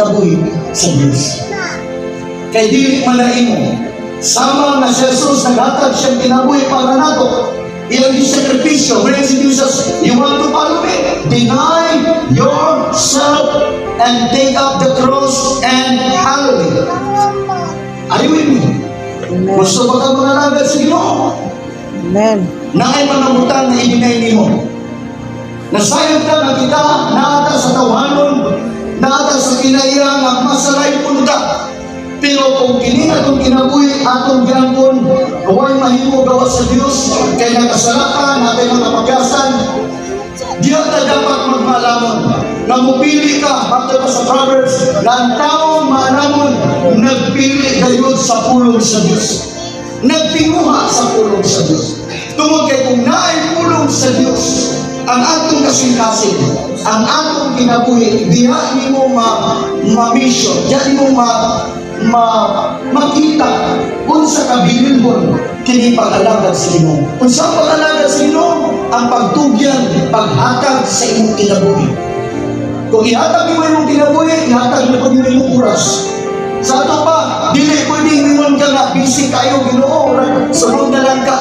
kinabuhi sa Diyos. Kay dili man na imo. Sama nga si Jesus naghatag siyang kinabuhi para nato. Iyang sakripisyo. When si Jesus, "You want to follow me? Deny yourself and take up the cross and follow me." Are you with me? Amen. Gusto ba ka mangalagad sa Ginoo? Amen. Naay mga butang na i-deny nimo. Nasayod ka nga kita naa ta sa tawhanon, naa ta sa kinaiya nga masalaypon ka. Pero kung kini atong kinabuhi, atong giangkon, way mahimo gawas sa Dios, kay nakasala ka, naa kay mga kapagyasan, diya ka dapat magmaalamon. Nga mupili ka, hangtod pa sa Proverbs, na ang taong maalamon, nagpili gayud sa pulong sa Dios. Nagtinguha sa pulong sa Dios. Tungod kay kung naay pulong sa Dios, ang atong kasing-kasing, ang atong kinabuhi, diha nimo ma ma-mission, diha nimo ma ma makita unsa kabilinhon kini pag-alagad sa Ginoo. Unsa ang pag-alagad sa Ginoo? Ang pagtugyan, paghatag sa imong kinabuhi. Kung ihatag nimo imong kinabuhi, ihatag mo pud imong oras. Sa ato pa, dili pwede ingon ka nga busy kayo, Ginoo, sunod na lang ka.